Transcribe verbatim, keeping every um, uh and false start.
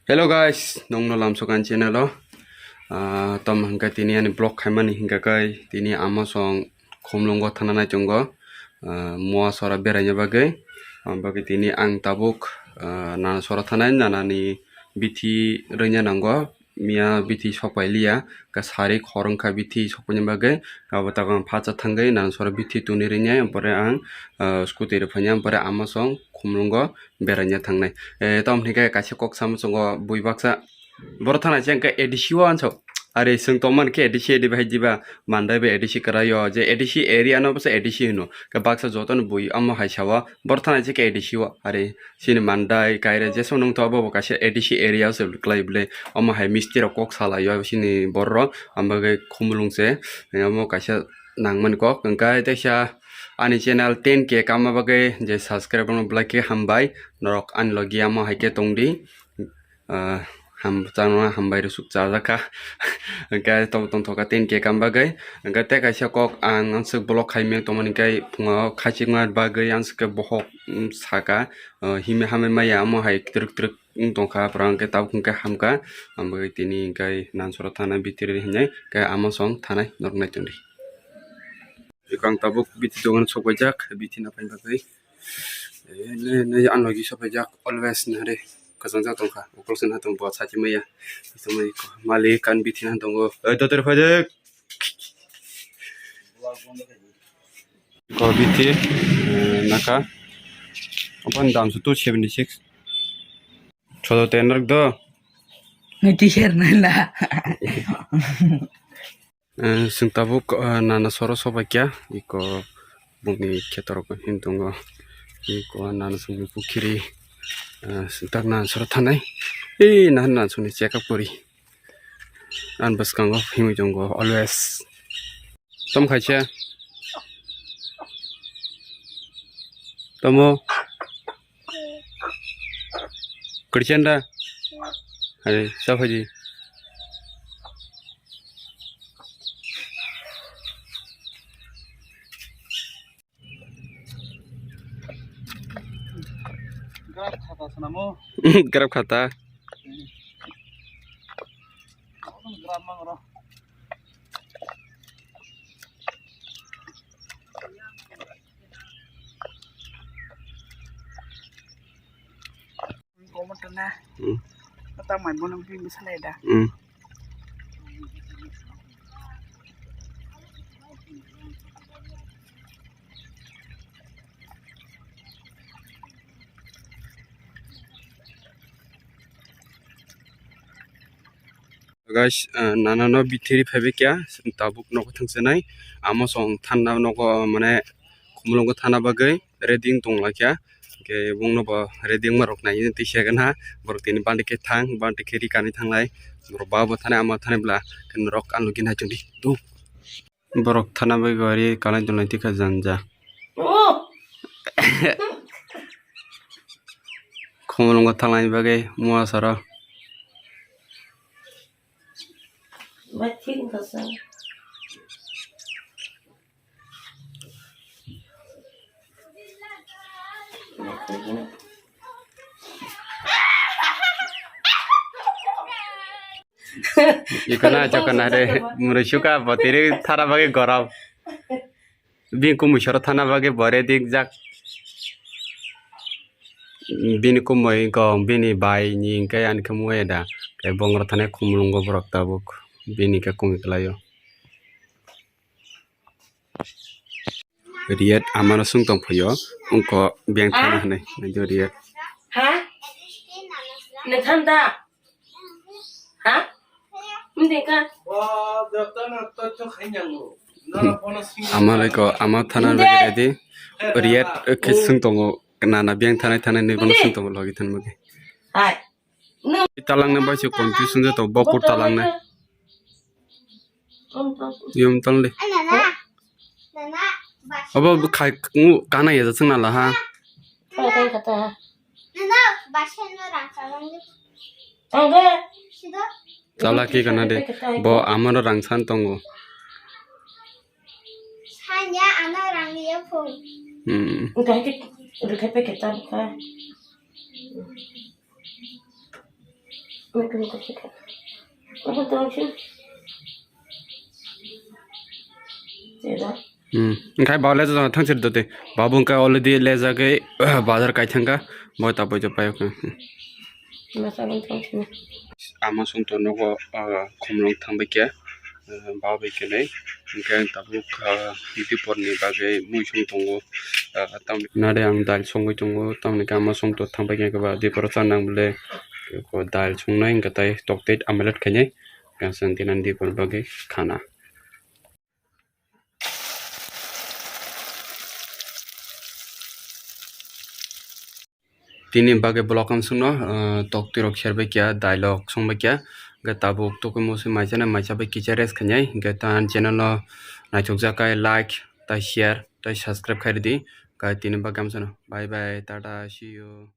Hello guys, nongno lamsok ani channel o. Ah, tom hingke tini ani vlog khaimani hingka kai tini ama song Khumlungo thana nai chongo. Ah, Moa sora beraina bagwi. Ang bagwi tini ang tabuk, ah, nana sora thanai nanani bithi rwina nango. Miya bithi sokpai liya, ka sari khorang kha bithi sokpaini bagwi. Abo tago ang phatsa thangwi nana sora bithi tuni rwinai, ampore ang, ah, scooty rw phainai, ampore ama song Khumlungo beraina thangnai. Eh, tamo hwnwi khe kaisa kok sama chongo bui baksa. Borok thana se hwnkhe A D C o ansok. Are chwng tongmani khe A D C, A D C bai diba, Mandai bai A D C kwraio, je A D C area no bwsa A D C hino. Khe baksa jotono bui omo hai sao. Borok thana se khe A D C o. Are chini Mandai, Kaira, jesu nung to abo bo kaisa A D C area o se kwlai bwle. Omo hai misti rok kok salaio, chini borok rok. Amo khe Khumulung se. Omo kaisa nangmani kok. Hwnkhe teisa ani channel ten K kama bagwi je subscribe rok belai khe hambai. Norok ani logi amo hai khe tongdi. Ah, ham, changma hambai rwsuk chajakha. Hwnkhe tong, tongthokha ten K kam bagwi. Hwnkhe tei kaisa kok ang answk block khai meng tongmani khe phungo khachikma bagwi answk khe bohok, mm, saka. Ah, himwi hamwi maya amo hai twrwk twrwk wng tongkha, borok hwnkhe tabuk hwnkhe hamkha. Amo bagwi tini hwnkhe nansoro thana bithi rwdi hinwi khe amo song thanai norok nai tongdi. Eko ang tabuk bithi dogan sokbaijak, bithi naphai bagwi. Eh, ne, ne, ano gisa paijak, always nare, kasang jak tongkha, ukol sena tong bo sachi maya, samai malik kan bithi na tongo, eh, dotor paijak. Ko bithi, eh, naka, opan dam su tu seventy six. Chodo tenar do. Niti ser nala. Eh, chwng tabuk, eh, nana soro sobaikya, iko bongni khetorok hin tongo, iko nana songni pukhiri, eh, chwng tak nana soro thanai, ei nana songni chekap kori, ani bwskango himwi tongo always. Tom khaisa. Tomo. Kwrwi chanda? Hai, cha phaidi. Grab khata sanamo. Grab khata. Grab mangro. Komo tana. Hmm. Kata mai bono bini salai da. Hmm. Guys, ah, nana no bithiri phaibai kya, tabuk nogo thangsinai, amo song thanna nogo, mane, Khumulungo thana bagwi ready wng tong lai kha, hwnkhe bongno bo ready wngma rok nai twi se gana, borok tini bandi khe thang, bandi khe ri kanwi thanglai, borok ba bo thani ama thani bla, khe norok ang logi nai chwng di, duk. Borok thana bai gori kanai tongnai tikha janja. Khumulungo thanglai bagwi mua sara. Ikona chokona re, murui suka botiri thara bagwi gorok. Bini kumui soro thana bagwi bo ready jak. Bini kumui kong, bini bai ni hwnkhe ani khe muya da. Khe bongro thani Khumulungo borok tabuk. Bini khe kumui kwlaio. Riyet amano sung tong phaio, wngkha beng thani hinwi, naido Riyet. Ha? Nithan da? Ha? Mdeka? Ama leko, ama thana lagi ready. Riyet khe sung tongo, nana beng thanai thanai ni bono sung tongo logi thanmani. Hai. Talang na bai se confusion jato, bopor talang na. Yom tang le. Abo khai, kana ya sung na la ha. Chala ke kana de. Bo amano rang san tongo. Sanya ano rang ye phone. Hmm. Udah ke, udah ke pakai taruh kah? Hmm. Engkai ba lejak thang sir dote. Babu engkai already lejagwi bazar kai thangkha. Bo tabuk jo paio kha. Ama song to nogo, ah, khumlung thangbai khe, ah, ba bai khe nai. Hingke ang tabuk, ah, diporni bagwi mui song tongo, ah, tamni nade ang dal songwi tongo, tamni khe ama song to thangbai khe ba dipor cha nang bole, ko dal songnai hingke tai tok tei omelette khainai, khe chwng dinani dipor bagwi khana. Tini bagwi vlog ang sungno, ah, tok twi rok serbai kya, dal rok songbai kya, hingke tabuk tokoi mosoi maisa na maisa bai kisa rest khainai, hingke ta ani channel o naithok jak khe like, ta share, ta subscribe khai rwdi, hingke tini bagwi ang sungno bye bye, tata, see you.